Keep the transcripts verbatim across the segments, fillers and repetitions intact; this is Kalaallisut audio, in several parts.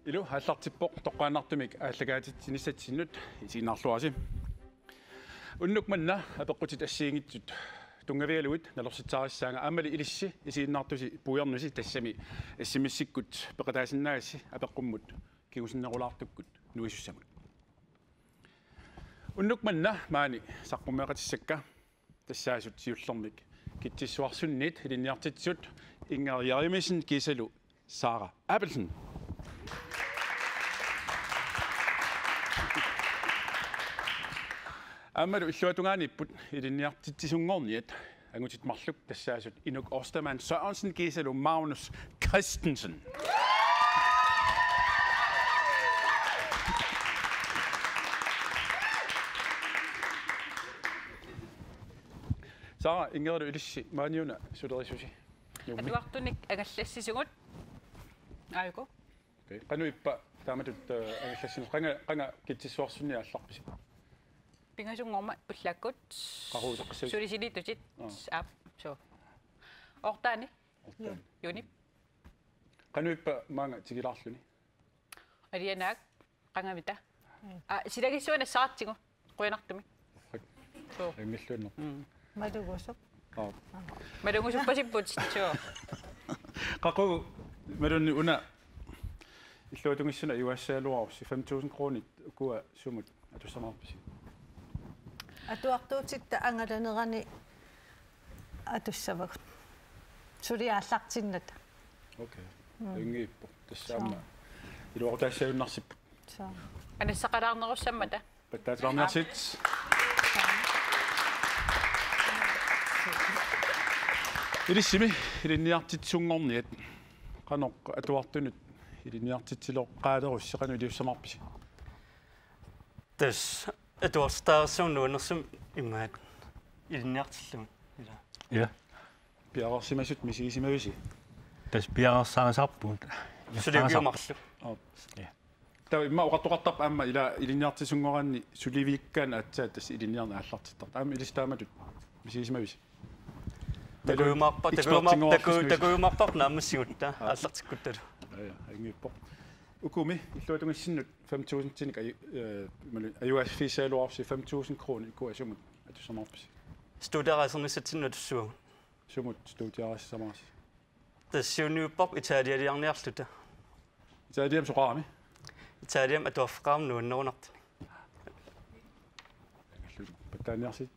Ilu aallartippoq, toqqaannartumik aallakaatitsinissatsinnut isiginnaarluarisi. Unnuk manna apeqqutit assigiinngitsut tunngavigalugit nalorsitsaarissaanga, aammali ilissi isiginnaartusi puiornusi, tassami S M S-ikkut peqataasinnaagassi apeqqummut kingusinnerulaartukkut nuisussamut. Unnuk manna maani saqqummeeqatissakka tassaasut siullermik Kitsissuarsunniit ilinniartitsisut Inger Jeremiassen kiisalu Sara Abelsen. Aammalu illuatungaaniipput ilinniartitsisunngorniat angutit marluk tassaasut Inuk Ostermann Sørensen kiisalu Magnus Christensen. Sara, Ingerilu ilissi maaniuna sulerisusi. Nuummi. Atuartunik angallassisugut. Aajuku. Okay. Qanoq ippa taamatut, eh, angallassinersi, qanga, qanga Kitsissuarsunniit aallarpisi? Pingasunngormat ullaakkut. Qaqugu uteqqissavisi? Sulisiliittutit. Aa. Aap, suu. Oortaani. Oortaani. Juunip. Qanoq ippa maanga tigilaarluni? Alianaak, qangamita. Mm. Aa, silagissuaq nassaratsigu. Qujanartumik. Suu. Angilluinnaq. Mm. Malugusup. Aa. Malugusuppasipput, suu. Qaqugu, Malunni, una illuatungissunut ajugassagaluarussi fem tusind kronit, ukua sumut atussamaarpisi? Atuartuutitta angalanerani atussavagut. Suli aallartinnata. Okay. Mm. Ingiippoq. Tassa aamma iluaqutaassajunnarsippoq. Suu. Anassaqalaarnerussammata. Pattaatilaarniarsigit. Ilissimi ilinniartitsisunngorniat. Qanoq atuartunut ilinniartitsileqqaalerussi, qanoq iliussamaarpisi? Tassa atuartitaarissavarput nuannersumik imaat ilinniartillugu. Ila. Ja. Piareersimasut misigisimavisi? Tassa piareersaarisarpugut. Suli ukiut marluk. Aap. Ja. Taava immaqa oqartoqartarpoq aamma ila ilinniartitsisunngoraanni suliviikkaanni aatsaat tassa ilinniarneq aallartittartoq. Aamma ilissi taamatut misigisimavisi? Takujumaarpa-, takujumaar-, taku-, takujumaarparput naammassigutta. Aap. Aallartikkuttalu. Ja, ja, ingiippoq. Ukumi illuatungissinnut fem tusindinik aju-, eh, imaluunniit ajugaaffigisagaluarussi fem tusind kroner, ukua sumut atussamaarpisi? Studiarisarnissatsinnut atussavagut. Sumut studiarisarsimavarsi? Tassa siunniupparput Italialiarniarluta. Italiami soqarami? Italiami atuarfeqarami nuannerunartunik. Pattaaniarsigit.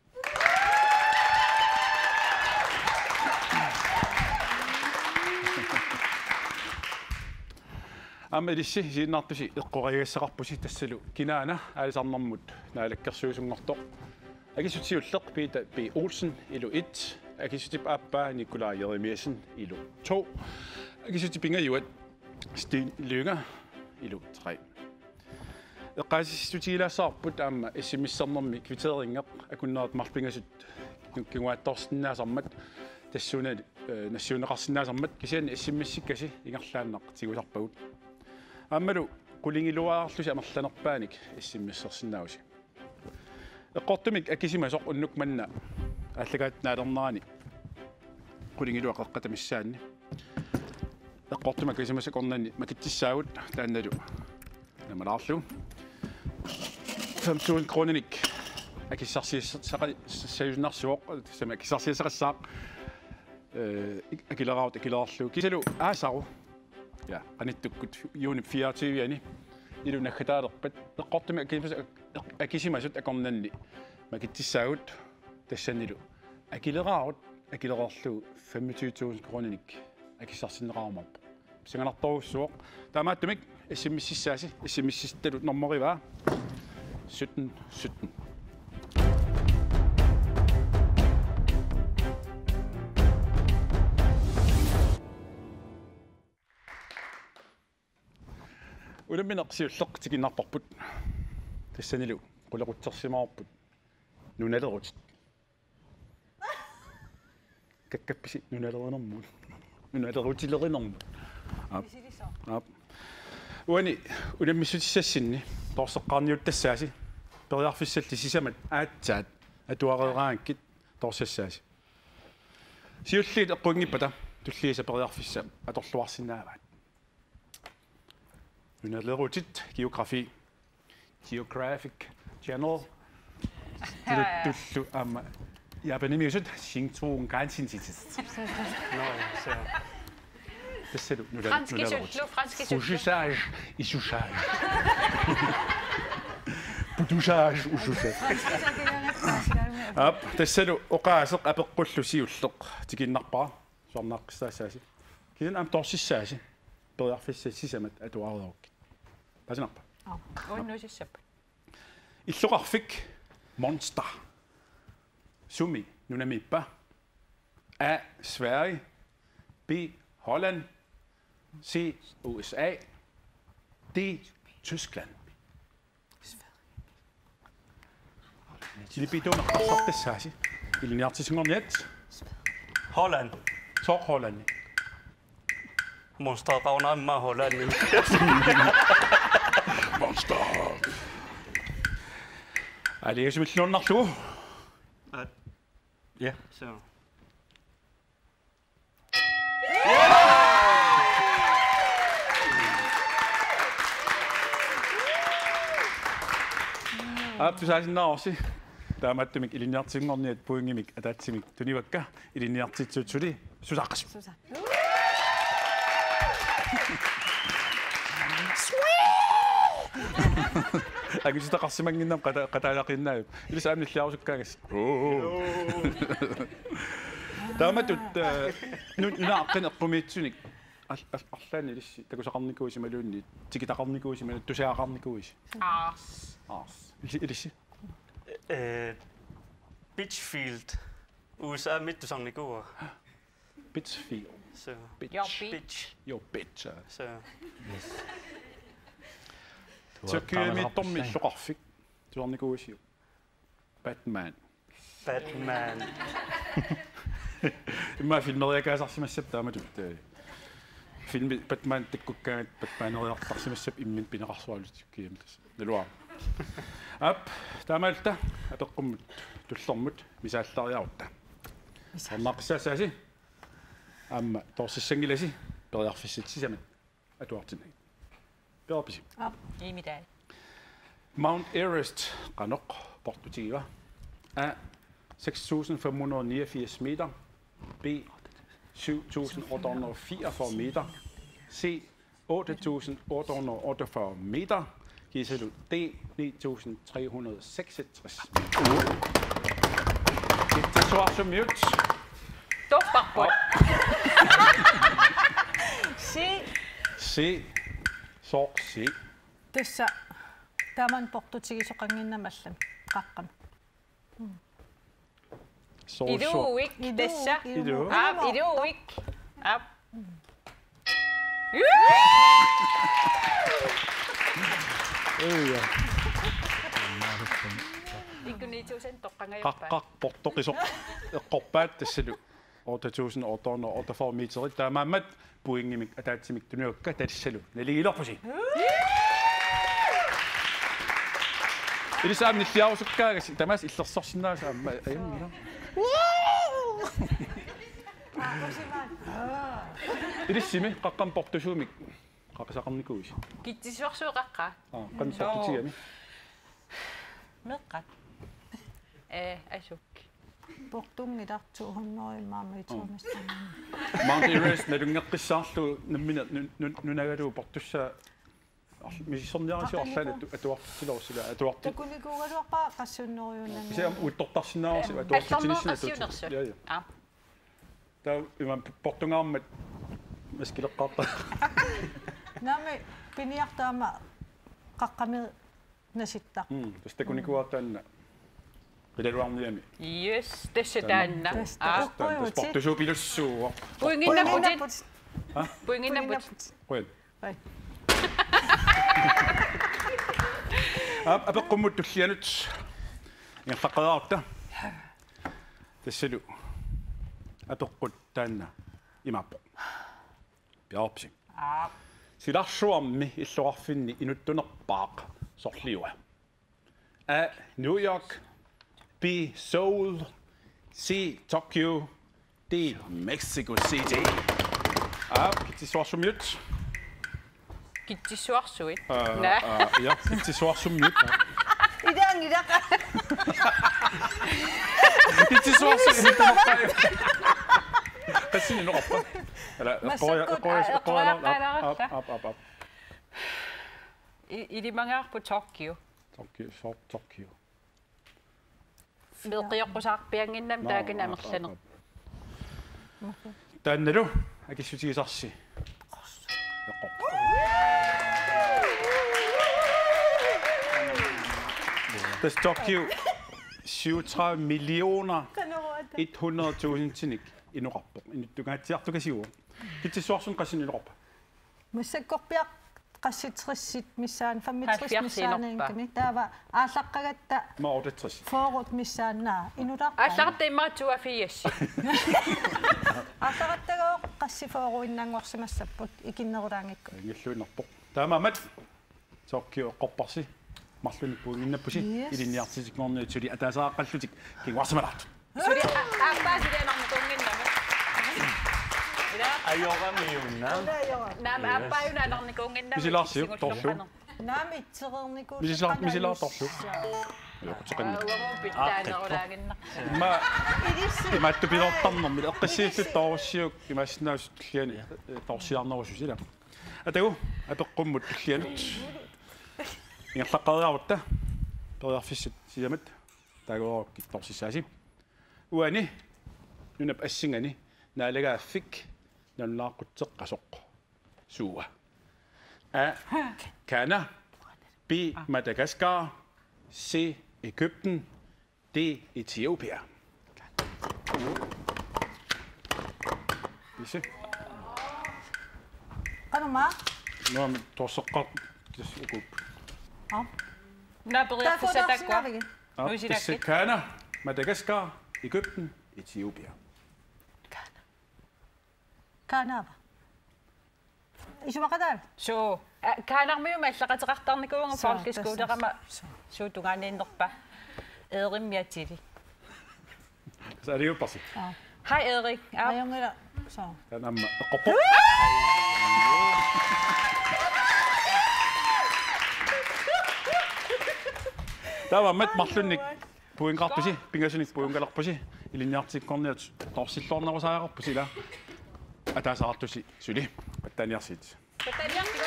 Aamma ilissi isiginnaartusi eqqoriagassaqarpusi, tassalu kinaana aalisarnermut naalakkersuisunngortoq. Akissuteq siulleq Peter B. Olsen, ilu et. Akissutip aappaa Nikolaj Jeremiassen, ilu to. Akissutip pingajuat Steen Lynge, ilu tre. Eqqaasitsissutigilaassavarput aamma S M S-ernermi kvitteringi akunnerit marluk pingasut kinguaattoorsinnaasarmat, tassuuna, eh, nassiunneqarsinnaasarmat, kisianni S M S-ikkasi ingerlaannaq tigusarpagut. Aammalu qulingiluaarlusi amerlanerpaanik S M S-ersinnaavusi. Eqqortumik akisimasoq unnuk manna aallakaatitap naalernerani qulingiluat qeqqata missaanni. Eqqortumik akisimasoq akornanni makitsissaagut, taannalu namalaarlugu. Fem tusind kroninik akissarsiassaqassaagut, tassami akissarsiassaqassaaq, eh, akileraarut akilerarlugu. Kiisalu aasaru. Ja, qanittukkut juunip fireogtyve-ani ilu naggataalerpat eqqortumik akisimas-, ak-, akisimasut akornanni makitsissaagut, tassanilu akileraarut akilereerlugu femogtyve tusind kroninik akissarsinneqarumaarpoq. Pissanganartorujussuuvoq. Taamaattumik S M S-issaasi, S M S-ittalu normuivaa sytten sytten. Unammineq siulleq tikinnarparput. Tassanilu qulequtsersimavarput nunalerutit. Kakkappisi nunalerinermut? Nunalerutilerinermut. Aap. Aap. Uani unammissutissassinni toorseqqaarniuttassaasi, periarfissalli sisamat aatsaat atuareeraangakkit toorsassaasi. Siulliit eqqunngippata tulliisa periarfissaq atorluarsinnaavaat. Nunalerutit geografi. Geographic Channel. Tuluttullu aamma Japanimiusut Shinchuan Kansin City. Nå, ja, så. Tassalu nunale-, franskisullu, nunalerutit. Franskisullu. Fushusage, isusage. Putusage, ususage. Aap, tassalu oqaaseq apeqqullu siulleq tikinnarpara. Suarnaaqqissaassaasi. Kisianni aamma torsissaasi. Periarfissat sisamat atuareerukkit. Paasinarpa? Aa, unnuisissap. Illoqarfik Monster. Sumi nunamiippa? A, Sverige. B, Holland. C, U S A. D, Tyskland. Ilipituuneq qassartassaasi. Ilinniartitsisunngorniat. Holland. Sooq Holland? Monster qaunamma Holland. Monster. Aliasumilluinnarlugu. At. Ja. Så. Aap, tusaasinnaavorsi. Taamaattumik ilinniartitsisunngorniat pointimik ataatsimik tunivakka, ilinniartitsisut suli Susaqqas. Susa. Angusutaqarsimannginnama qata-, qataajaqiinnaajup. Ilissi aamma nilliarusukkaagassi. Taamatut, eh, nu-, nunaaqqin eqqumiitsunik. Al-, al-, arlaannik ilissi takusaqarnikuuisi imaluunniit tikitaqarnikuuisi imaluunniit tusagaqarnikuuisi. Aars. Aars. Ilissi, ilissi. Eh, Bitchfield. U S A-mit tusarnikuuara. Bitchfield. Så. Bitch. Your bitch. Bitch. Your bitch, ja. Så. Tokyo-miittormi illoqarfik. Tusarnikuuisiuk? Batman. Batman. Immaqa filmeriakaasarsimassapput taamatut, eh, filmi Batman takkukkaangat Batmaneriartarsimassapput imminut pineqarsualutik kiamtas. Naluara. Aap, taamaalilluta apeqqummut tullermut misaallariarutta. Suarnaaqqissaassaasi. Aamma torsissanngilasi periarfissat sisamat atuartinnagit. Periarpisi? Aap. Iimitaat. Mount Everest qanoq portutigiva? A, seks tusind fem hundrede og niogfirs meter. B, syv tusind otte hundrede og fireogfyrre meter. C, otte tusind otte hundrede og otteogfyrre meter. Kiisalu D, ni tusind tre hundrede og seksogtres. Itsuarsumiut. Torparput. Si. Si. Sorsi. Tassa. Taman portutigisoqannginnama allami. Qaqqami. Soorsuaq. Iluuik, tassa. Iluuik. Aap, iluuik. Aap. Uja. Ikkuniitsuusan toqqangajappaat. Qaqqaq portoqisoq eqqorpaat tassalu. Otte tusind otte hundrede og otteogfyrre meterit taamaammat pointimik ataatsimik tunivakka, tassalu naligiilerpusi. Ilissi aamma nilliarusukkaagassi tamaasa illersorsinnaavasi aamma ajunngilaq. Ilissimi qaqqami portusuumik qaqisaqarnikuuisi? Kitsissuarsuup qaqqaa. Aa, qanoq portutigami? Meeqqat. Ee, asuk. Portunngilaq to hundrede immaqa. Mount Everest nalunngeqqissaarlugu nammineq nun-, nun-, nunagalugu portussaa ar-, misissorniarisi arlaannik atu-, atuartitsilerusi ila atuartut. Takunikuugaluarpara qassunnerujunnanngilaq. Kisianni uuttortarsinnaavasi atuartitsinissinni atuartut. Allornerup qassiunersoq. Ja, ja. Aap. Taava ima portungaarmat maskileqqaarta. Naamik piniartaama qaqqami nasittar. Mm, tassa takunikuuara taanna. Qilalugarniami. Yes, tassa taanna. Tassa taanna. Aa. Tassa portusuupilussuuvoq. Pointinnaputit. Ha? Pointinnaputit. Qujan. Ai. Aap, apeqqummut tullianut ingerlaqqeriarutta. Tassalu apeqqut taanna imaappoq. Piareerpisi? Aap. Silarsuarmi illoqarfinni inuttunerpaaq sorliua? A, New York. B, Seoul. C, Tokyo. D, Mexico City. Aap, kitsissuarsumiut. Itsissuarsuit. Aa, naa. Aa, ja, itsissuarsummiut. Idaanngilaq. Itsissuarsuit. Qassinik inoqarpa? Ala, eqqoria-, eqqoria-, eqqoria-, aap, aap, aap, aap. I-, ilimagaarput Tokyo. Tokyo, so-, Tokyo. Meeqqioqqusaarpiannginnami taakani amerlaneq. Taannalu akissutigisarsi. Eqqorpoq. Tassa Tokyo syvogtredive millioner et hundrede tusindinik inoqarpoq. Inuttungaatsiartukasiuvoq. Kitsissuarsuit qassinik inoqarpa? Massakkorpiaq qassit tressit missaani, femogtres missaaniikkami. Taava aallaqqagatta fyrret missaanna. Inulaarpa? Aallaqqagatta immaqa toogfirs. Aallaqqagattagooq qassit fyrreuinnanngorsimassapput ikinnerulaanngikkuit. Ingerluinnarpoq. Taamaammat Tokyo eqqorparsi. Marlunnik puinnginnappusi. Ilinniartitsisunngorniutit suli ataasiaqqallutik kinguarsimalaartut. Suli a-, aappaa suli anarnikuunnginnami. Ila. Ajoramiuna. Naam, aappaa una anarnikuunnginnami. Misilaarsiuk, torlu. Naam, itsereernikuulluni. Misilaar-, misilaar torlu. Jokuteqanni. Uagut pitsaanerulaaginnaq. Ima, imaattupiloortarnermi. Eqqissiillu toorussiuk, imaassinnaavoq tulliani, eh, toorsiarnerususi ila. Atagu, apeqqummut tullianut. Ingerlaqqeriarutta, periarfissat sisamat, taaguarukkit toorsissaasi. Uani, nunap assingaani, naalagaaffik, nalunaaqutseqqasoq. Suua. A, Ghana. B, Madagaskar. C, Egypten. D, Etiopia. Isi. Qanuma? Nuam torseqqaq tis ukup. Aa. Naaperiarfissat taakku. Aa, Nuisilakkit. Tassa Ghana, Madagaskar, Egypten, Etiopia. Ghana. Ghanaava? Isumaqataal? Suu. A, Ghanarmiummi allaqateqartarnikuuvunga. Suu, folkeskolerama. Suu. Suu tungaaniinnerpa. Eerimmi atili. Saaliupparsi. Aa. Hej Erik. Aa. Ajunngilaq. Suu. Taanna aamma eqqorpoq. Taamaammat marlunnik pointeqartusi, pingasunik pointeqalerpusi, ilinniartikkunniat torsilluarnerusariaqarpusi ila. Ataaseqartusi suli. Pattaaniarsigit. Pattaaniarsigit.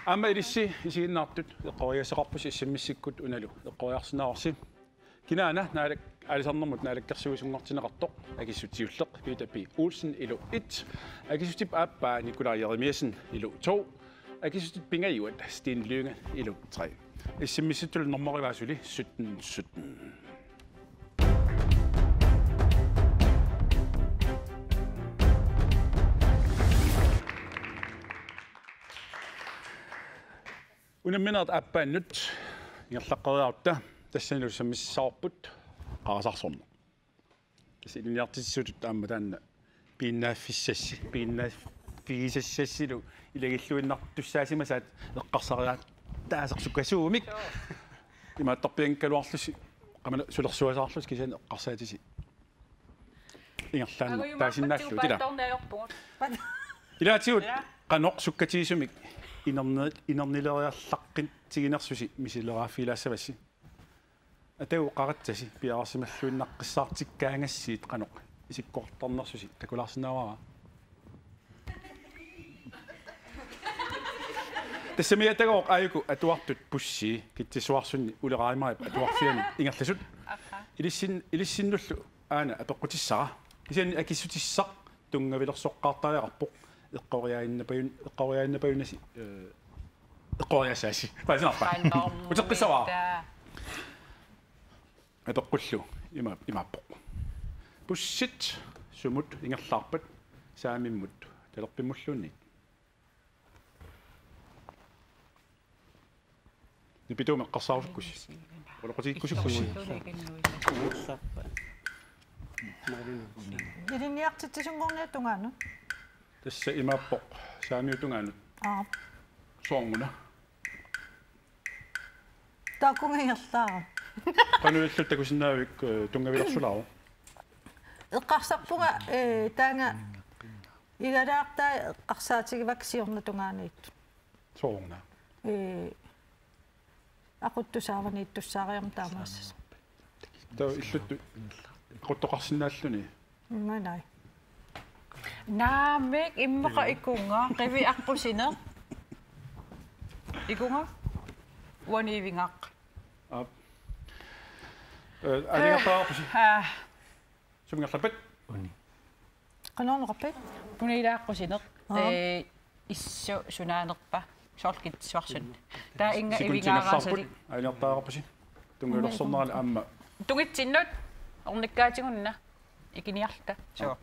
Aamma ilissi isiginnaartut eqqoriassaqarpusi S M S-ikkut unalu eqqoriarsinnaavarsi. Kinaana naalak-, aalisarnermut naalakkersuisunngortinneqartoq akissut siulleq Peter P. Olsen ilu et, akissutip aappaa Nikolaj Jeremiassen ilu to, akissutip pingajuat Steen Lynge ilu tre. S M S-itut nummerivaa suli sytten sytten. Unamminerit aappaannut ingerlaqqeriarutta tassanilu sammissavarput qarasarsorneq. Tassa ilinniartitsisutut aamma taanna piinnaaffissassi, piinnaaffigisassassilu ilagilluinnartussaasimasaat eqqarsariaataasersukkasuumik. Imaattarpianngikkaluarlusi qamani sulersuasaarlusi kisianni eqqarsaatisi ingerlaannaq taasinnaallugu tila. Ilaatigut qanoq sukkatigisumik inerni-, inernileriallaqqintiginersusi misileraaffiilaassavassi. Atagu qaratsasi piareersimalluinnaqqissaartikkaangassiit qanoq isikkoqartarnersusi takulaarsinnaavara. Tassami atagooq aajuku atuartut pussii Kitsissuarsunni Ole Reimarip atuarfiani ingerlasut. Ilissin-, ilissinnullu aana apeqqutissara. Kisianni akissutissaq tunngavilersoqqaartariaqarpoq eqqoriaannapajun-, eqqoriaannapajunnasi, eh, eqqoriassaasi. Paasinarpa? Qanormi. Uteqqissavara. Apeqqullu ima-, imaappoq. Pussit sumut ingerlaarpat saamimmut talerpimmulluunniit? Nipituumik eqqarsaarusukkussi. Uloqutigikkusukkussi. Ilinniartitsisunngorniat tungaanut. Tassa imaappoq saamiut tungaanut. Aap. Sooruna. Taakkunga ingerlaarput. Qanoq ilillutit takusinnaavigit, eh, tunngavilersulaaruk? Eqqarsarpunga, eh, taanga Igalaartaa eqqarsaatigivakka siornatungaaniittut. Soorna. Ee, aquttusaavaniittussaariarmat taamaassasoq. Taava illuttut aquttoqarsinnaalluni. Imanai. Naamik immaqa ikunga qiviaqqusineq. Ikunga uaniivingaq. Aap. Ee, aningaasarpassi. Haa. Suminngaarpit? Uni. Qanorunarpit? Punilaaqqusineq. Aa. Ee, issu sunaanerpa? Soorlu Kitsissuarsunni. Taava inga ivingaaraasalik. Aningaasarpassi. Tunngavilersornerani aamma. Tungitsinnut ornikkaatigunna. Ikiniarluta. Suu.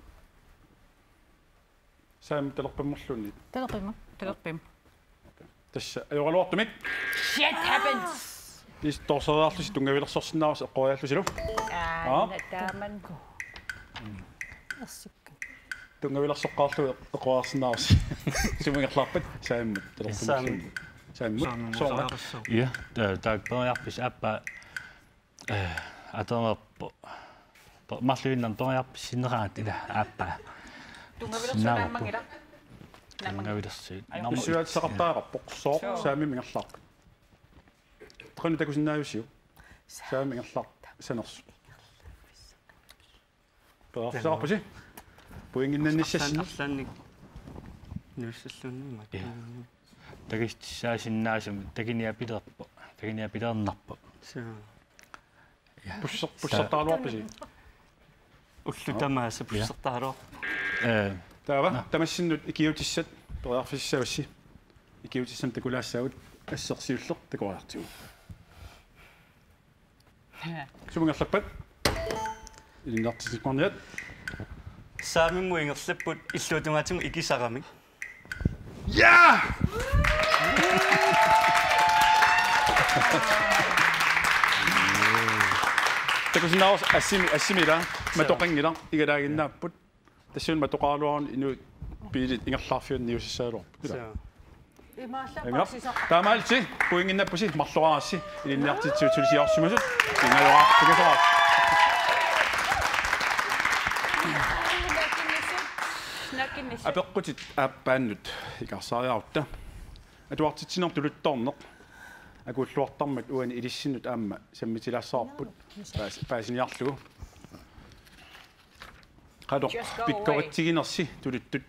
Saammi talerpammerluunniit. Talerpamma. Talerpamma. Tassa ajoraluartumik. Shit happens. Ilissi torseriarlusi tunngavilersorsinnaavarsi eqqoriallusilu. Aa, aa. Taaman. Ersikka. Tunngavilersoqqaarlugu eqqoriarsinnaavarsi. Suminngaarpit? Saammi. Talerpammerluunniit. Saammi. Saammi. Soorlu. Ja, ta-, taakku periarfissat aappaa. Ee, atornerpoq. Marluinnaq periarfissinneqaat ila aappaa. Tunngavilersuut naammanngilaq. Tunngavilersuut. Ajo. Naamma- Issuaatissaqartariaqarpoq sooq. Suu. Saammi ingerlaarpit. Qanoq takusinnaaviuk? Saammi ingerlaarpit sanersut. Periarfissaqarpusi. Pointinnannissassinnik. Arlaannik. Nuissalluunniimmat. Ja. Takissutissaassinnaasumik takiniapilerpoq. Takiniapileernarpoq. Suu. Ja. Pusser-, pussertaraluarpisi? Ullut tamaasa pussertaraluar-. Ee. Taava, nå, tamassinnut ikiuutissat periarfissavassi. Ikiuutissamik takulaassaagut assersuulleq takoriartigu. Suminngaarpit? Ilinniartitsinerniat. Saamimmut ingerlapput illuatungaatsinnut ikisaramik. Ja! Takusinnaavarsi assimi, assimi ila. Suu. Matoqanngilaq, igalaaginnaapput. Tassuuna matoqaraluaruni inuit biilit ingerlaarfianniussissaagaluarput. Ila. Suu. Imaallaat. Inga. Paasisaq. Taamaalillutit pointinnappusi marloraassi ilinniartitsivittut sulisiorsimasut. Pingajoraartigasoraat. Apeqqutit aappaannut ikaarsaariarutta. Atuartitsinermut tuluttoorneq. Akuulluartarmat uani ilissinnut aamma sammitilaassavarput. Paas-, paasiniarlugu. Qanoq. Just go away. Pikkoritsiginersi tuluttut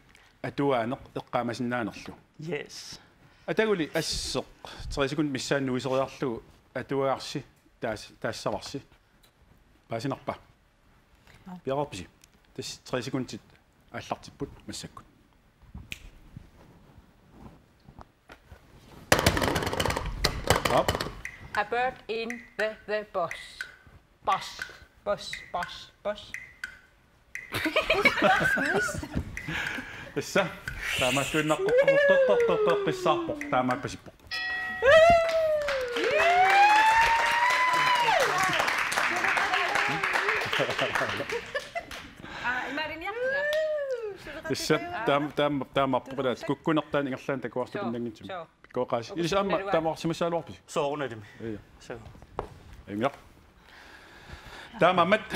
atuaaneq eqqaamasinnaanerlu. Yes. Ataguli asseq tre sekundit missaanni nuiseriarlugu atuagarsi taas-, taassavarsi. Paasinarpa? Aa. Piareerpisi? Tassa tre sekundit aallartipput massakkut. Op. A bird in the, the bush. Bush, bush, bush, bush. Tassa. Taamaattuinnaqqissaarpoq. Taamaappasippoq. Aa, imaariniartiga. Tassa. Taam-, taam-, taamaappoq ila kukkunertaa ingerlaannaq takuartupinnanngitsumik. Suu. Pikkoqaasi. Ilissi aamma taamaarsimassagaluarpisi? Soorunalimi. Ja. Suu. Ajunngilaq. Taamaammat.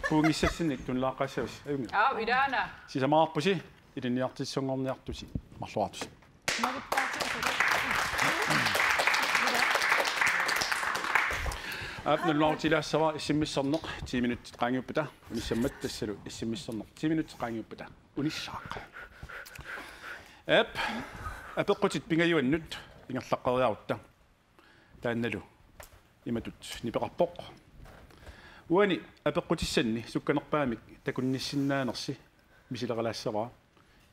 Puunngissassinnik tunnilaaqqaassavassi. Ajunngilaq. Aa, ilaana. Sisamaqarpusi, ilinniartitsisunngorniartusi, marloraartusi. Aap, nalunaarutilaassavara S M S-erneq ti minutsit qaangiuppata unissammat tassalu S M S-erneq ti minutsit qaangiuppata unissaaq. Aap, apeqqutit pingajuannut ingerlaqqeriarutta. Taannalu imatut nipeqarpoq. Uani apeqqutissanni sukkanerpaamik takunnissinnaanersi misileralaassavara.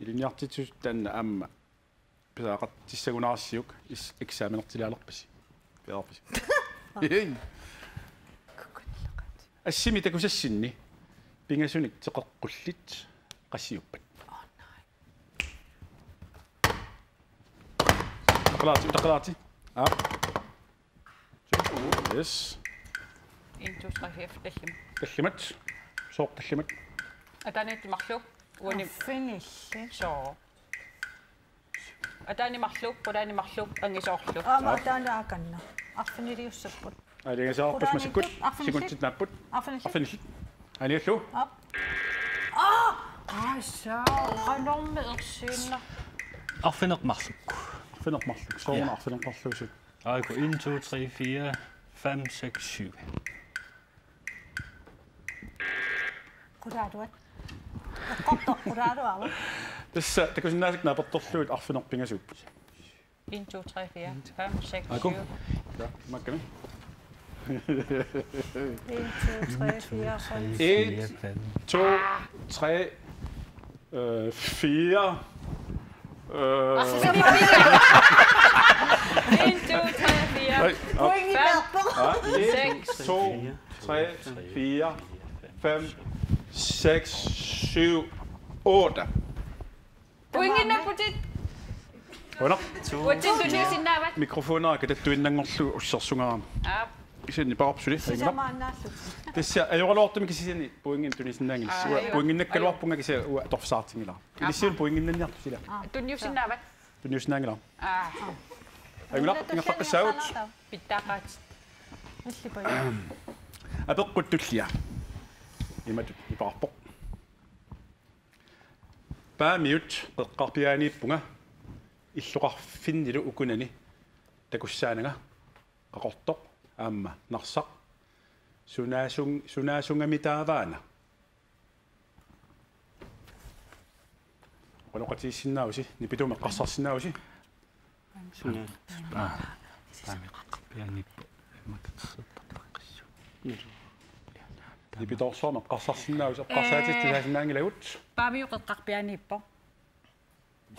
Ilinniartitsisut taanna aamma pisariaqartissagunarsiuk is-, eksamenertilaalerpasi. Piareerpisi? Hej. Assimi takusassinni pingasunik teqeqqullit qassiuppat? Utaqqilaarti, utaqqilaarti. Aa. Yes. En, to, tre, fire, tallimat. Tallimat. Sooq tallimat? Ataaniittut marluk. Uani. Arfinillit. Suu. Ataani marluk, qulaani marluk, angisoorlu. Aamma ataani aakanna. Arfiniliussapput. Aaligasaarput massakkut. Qulaaniittut, arfinillit. Sekundit naapput. Arfinillit. Arfinillit. Aaniallu. Aap. Aa! Assa, qanormi ersiinna. Arfineq-marluk. Arfineq-marluk. Sooruna arfineq-marluusut? Aaku en, to, tre, fire, fem, seks, syv. Qulaaluat. Eqqortoq qulaaluarlu. Tassa takusinnaasakkit naapertorlugit arfineq-pingasuupput. En, to, tre, fire, fem, seks, syv. Aaku. Ja, makkami. En, to, tre, fire, fem. En, to, tre, øh, fire. Øh. En, to, tre, fire. Nej, op. Pointi peqarpoq. Ja, en, to, tre, fire, fem, seks, syv, otte. Pointinnaapputit. Under. Uatsinnut tunniusinnaavat. Mikrofonera katattuinnanngorlugu ussersungaarami. Aap. Kisianni paarput suli. Sisamaannaallutik. Tassa ajoraluartumik kisianni pointinik tunisinnaanngilasi. Aa, joo. Pointinakkaluarpunga kisianni uanga atorfisaartinngilara. Ilissilu pointinnanniartut sila. Tunniusinnaavat. Tunniusinnaanngilaq. Aa. Ajunngilaq, ingerlaqqissaagut. Pitsaaqaat. Illipaja. Apeqqut tullia. Imatut ipaarpoq. Paamiut qeqqarpiaaniippunga illoqarfinnilu ukunani takussaananga Qaqortoq aamma Narsaq. Sunaasun-, sunaasungamitaavaana? Oqaloqatigiissinnaavusi, nipituumik eqqarsarsinnaavusi. Suna. Aa. Paamiut qeqqarpiaaniippunga. Nipitoorsuarmik eqqarsarsinnaavusi, eqqarsaatigissasinnaanngilagut. Paamiut qeqqarpiaaniippoq.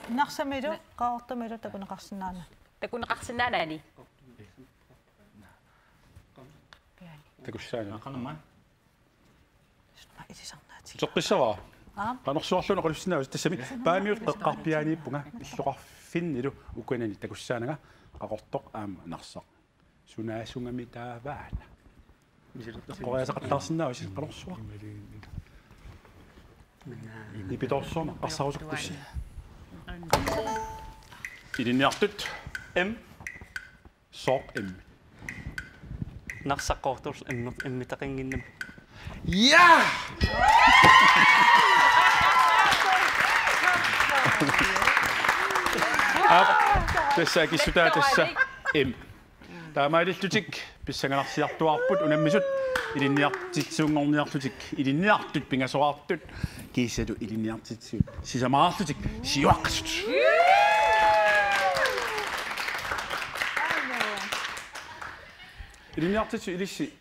Narsamilu, Qaqortumilu takuneqarsinnaanani. Takuneqarsinnaanani. Takussaanani. Aqanama. Uteqqissavara? Aap. Qanorsuarluunniit oqalussinnaavusi tassami. Paamiut qeqqarpiaaniippunga illoqarfinnilu ukunani takussaananga Qaqortoq aamma Narsaq. Sunaasungamitaavaana? Qoriasaqattaarsinnaavusi qanorsuaq? Nipitoorsuarmik eqqarsarusukkussi. Ilinniartut. M. Sooq M? Narsaq Qaqortup M, M-itaqannginnami. Ja! Aap, tassa akissutaa tassa M. Taamaalillutik pissanganarsiartuaarput unammisut ilinniartitsinngorniarlutik, ilinniartut pingasoraartut, kiisalu ilinniartitsisut sisamaarlutik siuaqqasut. Ilinniartitsisut ilissi,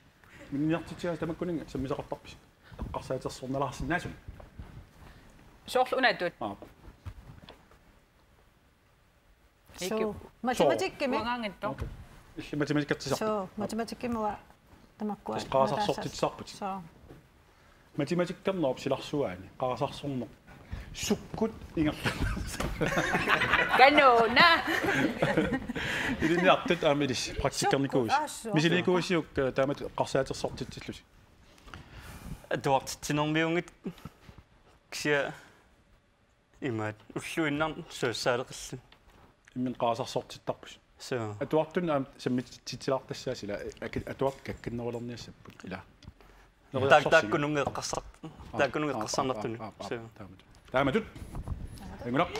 ilinniartitsigaasi tamakkuninnga sammisaqartarpisi? Eqqarsaatersornalaarsinnaasunik. Soorlu unattut. Aap. Suu. Matematikkimi. Uangaanngitsoq. Okay. Illit matematikkertisarpit? Suu, matematikkimi uanga tamakkua. Tassa qarasarsortitsisarputit. Suu. Matematikkernerup silarsuaani qarasarsorneq sukkut ingerlanersoq? Kanuna. Ilinniartut aamma ilissi praktikkernikuuisi. Sukkut, aa, suu. Misilinikuuisiuk, eh, taamatut eqqarsaatersortitsillusi? Atuartitsinermiunngitsoq kisianni imaat ulluinnarni suussaaleqillugu. Imminut qarasarsortittarpusi. Suu. Atuartunut aamma sammititsilaartassaasi ila, aki-, atuartut kakkannerulerniassapput ila. Taak-, taakkununnga eqqarsar-, taakkununnga eqqarsarnartunut. Aap, aap, aap, aap, suu. Taamatut. Taamatut. Ajunngilaq.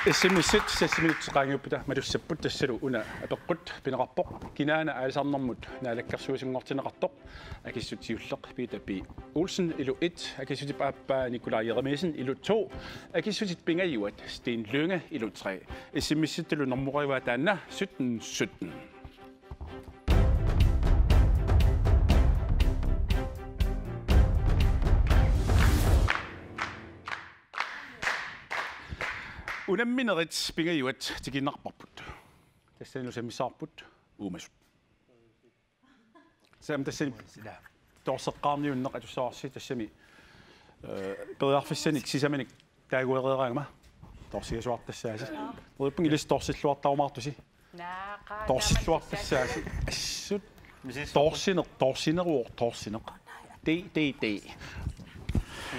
S M S-it seks minutsit qaangiuppata matussapput, tassalu una apeqqut pineqarpoq: Kinaana aalisarnermut naalakkersuisunngortinneqartoq? Akissut siulleq Peter B. Olsen, ilu et. Akissutip aappaa Nikolaj Jeremiassen, ilu to. Akissutit pingajuat Sten Lynge, ilu tre. S M S-itulu normukarivaa taanna sytten sytten. Unamminerit pingajuat tikiinnarparput. Tassanilu sammissavarput uumasut. Sam, tassani toorseqqaarniunneq atussavarsi, tassami, eh, periarfissanik sisamanik taaguereeraangama toorsigasuartassaasi. Uippunga ilissi toorsilluartarumaartusi. Naa, qaa, toorsilluartassaasi. Assut. Missis. Toorsineq, toorsineruvoq, toorsineq. D, D, D.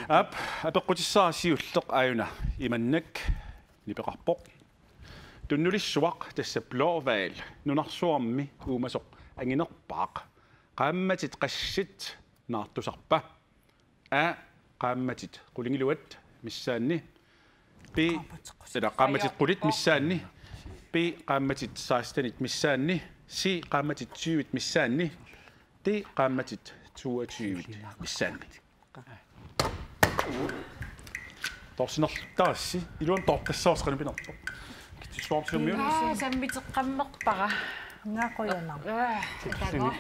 Aap, apeqqutissara siulleq aajuna imannak nipeqarpoq. Tunnulissuaq, tassa blåhval, nunarsuarmi uumasoq anginerpaaq. Qaammatit qassit naartusarpa? A, qaammatit qulingiluat missaanni. B, qaammatit qulit missaanni. B, qaammatit sekstenit missaanni. C, qaammatit tyvit missaanni. D, qaammatit toogtyvit missaanni. Toorsinertarassi, iluamik toortassavarsi qanoq pinerpoq. Kitsissuartiummiun. Aa, sammiteqqammerpara. Nga qujanaq. Aa, atago.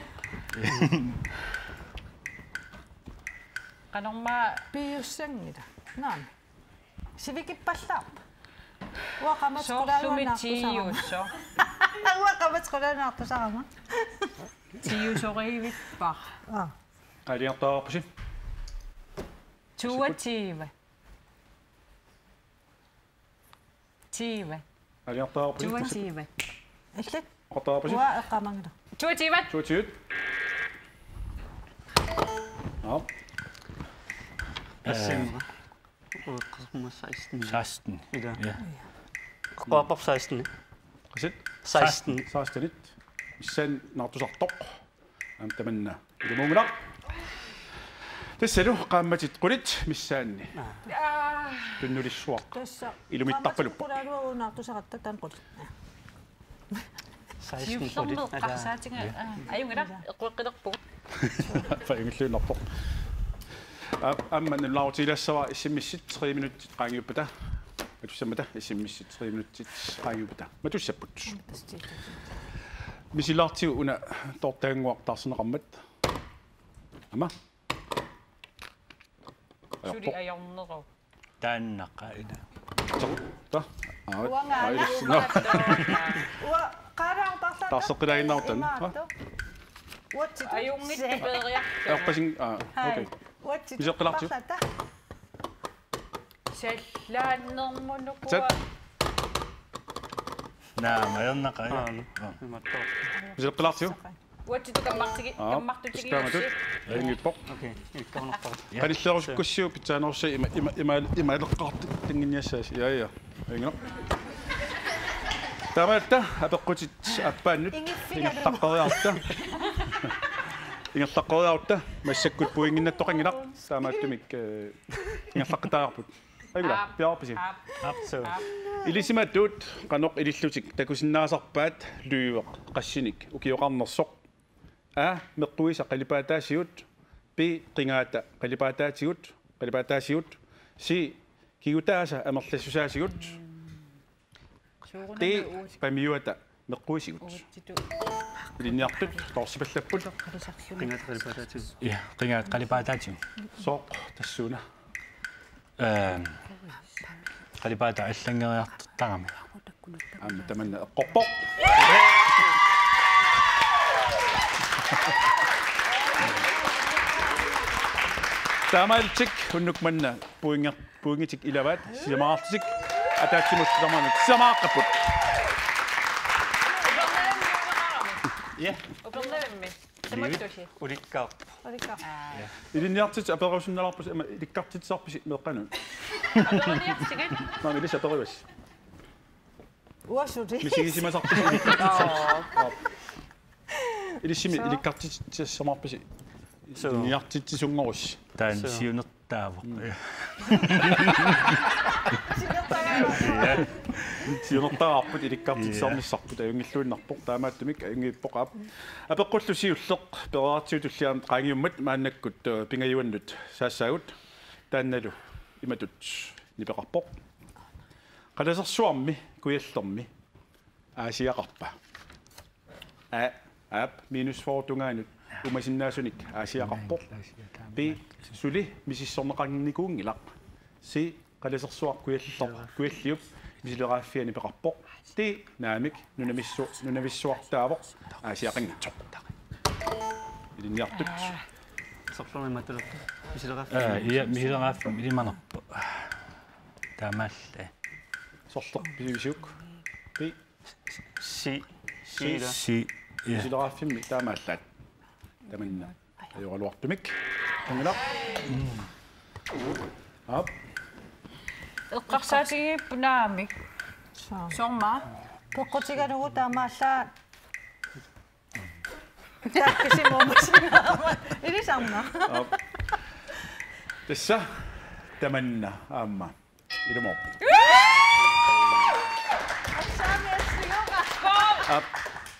Qanormaa piussanngila. Naam. Sivikippallaarpa. Uanga qaammatit qulaaluarnartusarama. Soorlumi tiiusoq. Uanga qaammatit qulaaluarnartusarama. Tiiusorivippara. Aa. Aaliartaarpusi. Toogtyve. Tyve. Aaliartaarpusi. Toogtyve. Illit? Oqartaarpusi. Uanga eqqaamanngilara. Toogtyve. Toogtyve. Nå. Assimma. Ueqqarma seksten. Seksten. Ila. Ja. Qoqorpap seksten. Qasit? Seksten. Sekstenit. Missaani naartusartoq. Aamma tamanna. Ilumuunngilaq. Tassalu qaammatit qulit missaanni. Aa. Tunnulissuaq. Tassa. Ilumittarpaluppoq. Qaammatit qulaaluagut naartusaratta taanna qulit. Seksten qulit. Siullermik eqqarsaatiga. Aa, ajunngilaq. Eqqueqqilerpugut. Paimilluinnarpoq. Aa, aamma nalunaarutigilaassavara S M S-it tre minutsit qaangiuppata. Matussammata S M S-it tre minutsit qaangiuppata. Matussapput. Misilaartigu una toortagannguaq taarserneqarmat. Aamma. Suli ajorneruvoq. Taannaqa ila. Ta. Aa, uanga aa, ila. Uanga qaalaartarlata. Taarseqqilaaginnartan. Imaattoq. Uatsit. Ajunngitsoq peeriarlugu. Ajorpasing, aa, okay. Uatsit. Miseqqilaartigu. Sallaannermut ukua. Tat. Naamik, ajornaqa, ja. Aa, no. Aa. Imaattoq. Miseqqilaartigu. Uatsittut kammartigi-, aa, kammartutigiussi. Ajunngippoq. Okay, ikkaunarpara. Ja. Qanilliarusukkussiuk pitsaanerussi ima, ima, ima, imaaleqqaartitsinnginiassaasi. Ja, ja. Ajunngilaq. Taamaallaat apeqqutit aappaannut ingerlaqqeriarutta. Ingerlaqqeriarutta massakkut pointinnattoqanngilaq. Taamaattumik, eh, ingerlaqqittarput. Ajunngilaq, aap, piareerpisi? Aap. Aap, suu. Aap. Ilisimatut qanoq ilillutik takusinnaasarpaat Løveq qassinik ukioqarnersoq? A, meqquisa qalipaataasigut. B, qingaata qalipaataatigut, qalipaataasigut. C, kigutaasa amerlassusaasigut. D, pamiuata meqquisigut. Ilinniartut toorsipallapput. Qingaata qalipaataatigut. Ja, qingaata qalipaataatigut. Sooq tassuuna? Ehm, qalipaataat allanngeriartortarami. Aamma tamanna eqqorpoq. Taamaalillutik unnuk manna pointer-, pointitik ilavaat, sisamaqarlutik ataatsimut tamarmik sisamaqaqqapput. Ja. Upernavimmi. Tamattusi. Ulikkaarpoq. Ulikkaarpoq. Aa. Ilinniartitsi aperusunnaalaarpusi, aamma ilikkartitsisarpisi meeqqanut? Aperiniarsigit? Maani ilissi aperivassi. Uanga suli. Misigisimasarpisi ilikkartitsisarpisi? Aa. Ilissimi ilikkartitsisarpisi? Suu. Ilinniartitsisunngorussi. Taanna siunertaavoq. Mm. Ja. Siunertaraarput ilikkartitsisarnissarput, ajunngilluinnarpoq, taamaattumik ajunngippoq, aap. Apeqqullu siulleq, pereeraartigut tulliani qaangiummat maannakkut, eh, pingajuannut saassaagut, taannalu imatut nipeqarpoq. Qalasersuarmi kujallermi aasiaqarpa? A, aap, minus fyrre tungaanut umasinnaasunik aasiaqarpoq. B, suli misissorneqarnikuunngilaq. C, qalasersuaq kujalleq, kujalliup misileraaffia nipeqarpoq. D, naamik, nunavissu-, nunavissuartaavoq aasiaqanngitsoq. Ilinniartut. Sorlermi matulertu. Misileraaffia. Aa, ja, misileraaffia ilimanarpoq. Taamaallaat. Sorleq pisivisiuk? B. Si. Si. Si. Ja. Misileraaffimmi taamaallaat. Tamanna. Ajoraluartumik. Qanngilaq. Aap. Eqqarsaatigiippugut naamik. Suu. Soormi? Peqqutigalugu taamaallaat. Takkisimuumus. Ilisarna. Aap. Tassa tamanna aamma. Ilumoorpoq. Aap.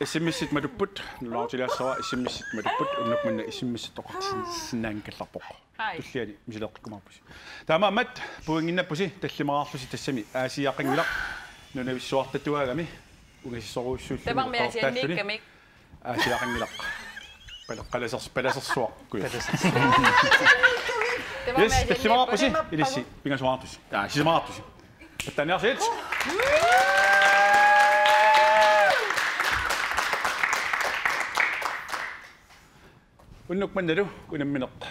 S M S-it matupput, nunarsuarsiorsuaq S M S-it matupput, unnuk manna S M S-it toqqarsinnaanngikkallarpoq. Hai. Tulliani misileeqqikkumaarpusi. Taamaammat pointinnappusi tallimaraarlusi tassami aasiaqanngilaq nunavissuartatuaagami ungasissorujussuulluni. Tamarmi eqqortalluni. Aasianniikkamik. Aasiaqanngilaq. Pala-, palasers-, palasersuaq. Kuja. Yes, tallimaraarpusi, ilissi, pingasuartusi. Aa, sisamaraartusi. Pattaaniarsiit. Unnuk mannalu unammineq.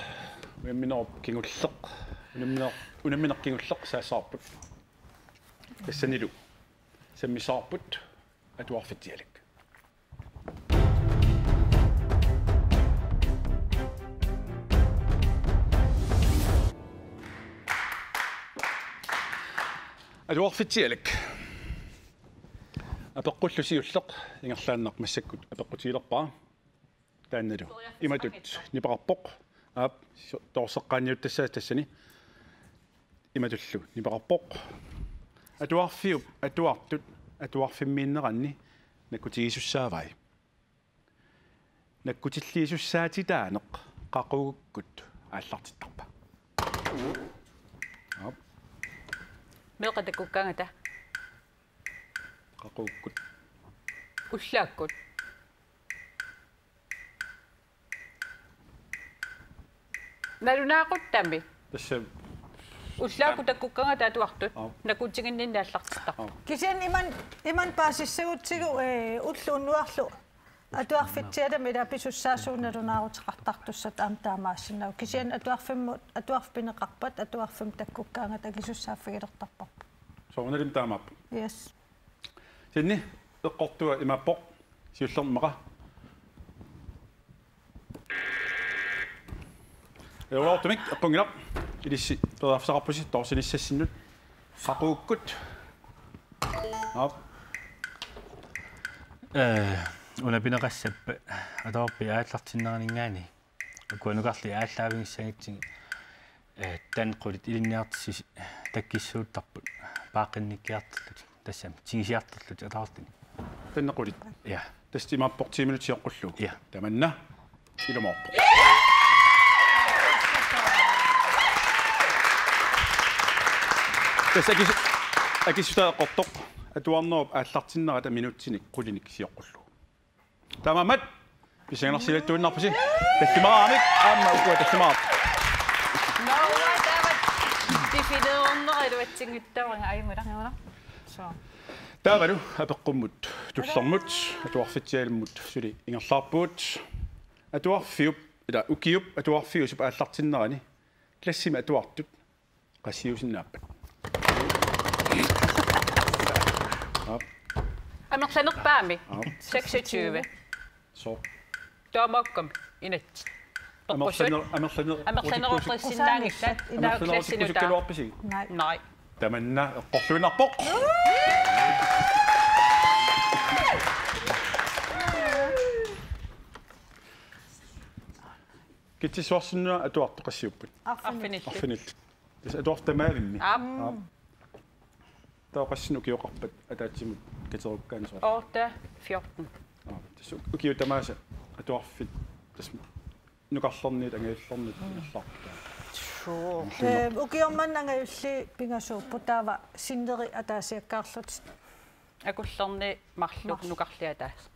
Unamminerup kingulleq. Unammineq, unammineq kingulleq saassavarput. Tassanilu sammissavarput atuarfitsialak. Atuarfitsialak. Apeqqullu siulleq ingerlaannaq massakkut apeqqutigilerpara. Taannalu imatut nipeqarpoq. Aap, so-, toorseqqaanniuttassaaq tassani. Imatullu nipeqarpoq. Atuarfiup atuartut atuarfimmiinneranni nakkutigisussaavai. Nakkutilliisussaatitaaneq qaqugukkut aallartittarpa? Aap. Meeqqat takkukkaangata. Qaqugukkut. Ullaakkut. Nalunaaquttami. Tassa. Ullaakkut takkukkaangata atuartut. Aap. Nakkutiginninneq aallartittarpoq. Aap. Kisianni imannak, imannak paasissagutsigu, ee, ulloq unnuarlu atuarfitsialami ilaa pisussaasut nalunaaruteqartartussat aamma taamaassinnaavoq. Kisianni atuarfimmut, atuarfik pineqarpat, atuarfimmut takkukkaangata akisussaaffigilertarparput. Soorunalimi taamaappoq. Yes. Kisianni eqqortua imaappoq, siullermik immaqa. Eulaortumik eqqunngilaq, ilissi periarfissaqarpusi toorsinissassinnut. Qaqugukkut. Aap. Ee, una pineqassappat atuarfiit aallartinneraninngaanniit. Ukua nukarliit aallaavigissagissigit, ee, tanqulit ilinniartitsisut takkissuuttarput paaqqinnikkiartorlutik. Tassami tigisiartorlutik atuartuni. Tanqulit. Ja. Tassa imaappoq ti minutsit sioqqullugu. Ja. Tamanna ilumoorpoq. Tassa akis-, akissutaa eqqortoq. Atuarnerup aallartinnerata minutsinik qulinik sioqqullugu. Taamaammat pissanganarsigaluttuinnarpusi. Tallimaraamik aamma ukua tallimaarput. Nå, taava defineernerup iluatsinngitsoorani ajunngilaq. Joo. Så. Taavalu apeqqummut tullermut atuarfitsialimmut suli ingerlaarpugut. Atuarfiup, ilaa, ukiup atuarfiusup aallartinnerani klassimi atuartut qassiusinnaappat? Aap. Amerlanerpaamik. Aap. Seksogtyve. Så. Taamaakkami inatsit. Amerlaner-, amerlaner-, amerlanerutissinnaanngillat. Amerlanerutissinnaanngillat. Inaa klassinut taa. Amerlanerutikkusuukkaluarpisi? Nej. Nej. Tamanna eqqorluinnarpoq. Kitsissuarsinnua atuartut qassiupput? Arfinillit. Arfinillit. Tassa atuarfik tamaavimmi? Aap. Aap. Taava qassinik ukioqarpat ataatsimut katerukkaanni soorlu? Otte fjorten. Aap. Tassa ukiut tamaasa atuarfik tassa nukarlerniit angajullerniit ingerlaarput. Suu. Ee, ukioq manna angajulliit pingasuupput taava sinneri ataasiakkaarlutik. Akullerni marluk. Marluk. Nukarliat ataaseq.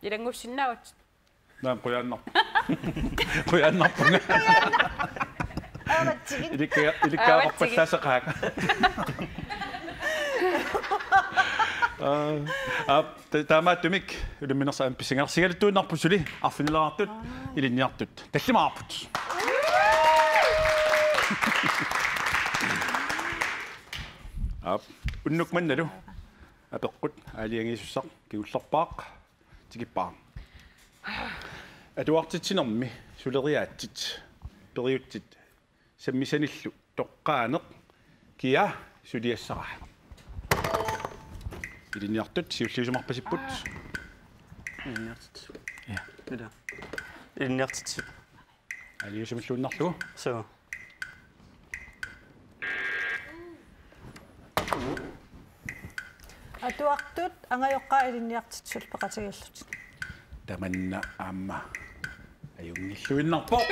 Ilanngussinnaavat. Naamik, qujanarpoq. Qujanarpunga. Avatsigit. Ilikka-, ilikkagaqarpallaasseqaanga. Aa, aa, ta-, taamaattumik unamminersaat pissanganarsigaluttuinnarpusi suli arfinileraartut, ilinniartut tallimaarput. Aap, unnuk mannalu apeqqut aalajangiisussaq kingullerpaaq. Tikippara. Atuartitsinermi suleriaatsit periutsit sammisanillu toqqaaneq kia suliassara? Ilinniartut siulliusumarpasipput. Aa. Ilinniartut. Ilinniartitsisut. Aliusumilluinnarlugu. Suu. Atuartut angajoqqaat ilinniartitsisullu peqatigiillutik. Tamanna aamma ajunngilluinnarpoq.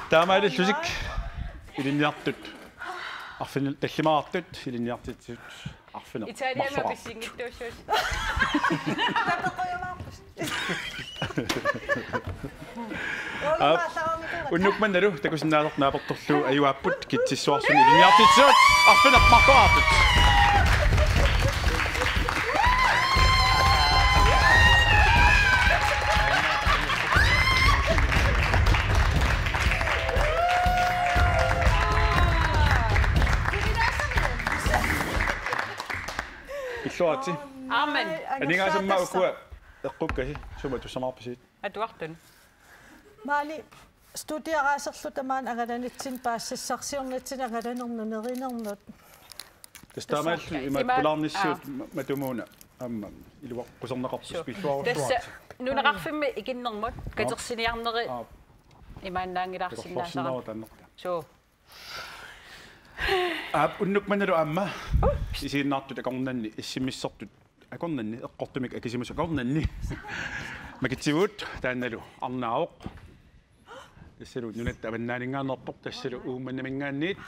Taamaalillutik ilinniartut arfineq-, tallimaartut ilinniartitsisut arfineq-, Italiami marloraartut. Pissinngittuussuusi. Aap, unnuk mannalu takusinnaasartut naapertorlugu ajuaapput Kitsissuarsunni ilinniartitsisut arfineq-marloraartut. Illuaritsi. Amen. Aningaasammat ukua eqqukkasi sumut atussamaarpisigit? Atuartut. Maani studiaraaserlu tamaani angalanitsinni paasissarsarsiornitsinni angalanernut nerinernut. Tassa taamaallu ima, ima pulaarnissiut, aa, ma-, matumuuna aamma iluaqquserneqarput. Suu. Pilluarussuarsi. Tassa nunaqarfimmi ikinnermut, aa, katersiniarneri, aa, imaannaanngilaarsinnaasara. Takorloorsinnaavoq taannerta. Suu. Aap, unnuk mannalu aamma isiginnaartut akornanni, issimmissertut akornanni, eqqortumik akisimasut akornanni. Makitsivugut, taannalu arnaavoq. Tassalu nunatta avannaaninngaanneerpoq, tassalu Uummannaminngaanniit.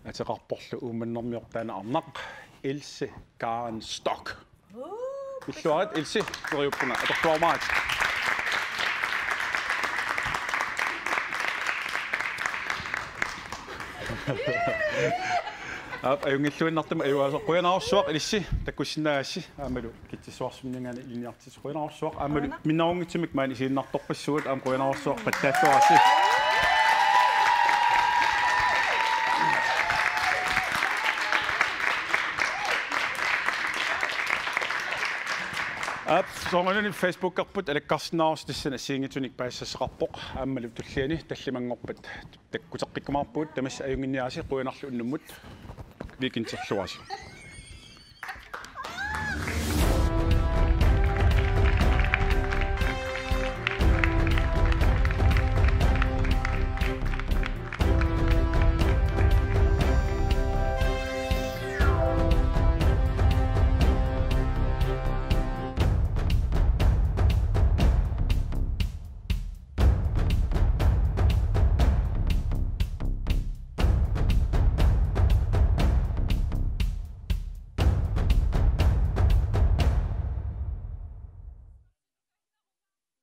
Ateqarporlu Uummannarmiortaana arnaq, Else Karen Stock. Illuarit Else, neriuppunga atorluarumaarput. Aap, ajunngilluinnartumik ajugaasaq, qujanarsuaq Else, takusinnaagassi, aammalu Kitsissuarsunninngaanniit ilinniartitsisut qujanarsuaq, aammalu minnerunngitsumik maani isiginnaartorpassuit, aamma qujanarsuaq pattaalluarassi. Aap, soorunami Facebookerput alakkarsinnaavarsi, tassani assigiinngitsunik paasissassaqarpoq, aammalu tulliani tallimanngorpat takkuteqqikkumaarpugut, tamassi ajunnginniarisi, qujanarlu unnummut, weekenderluarisi.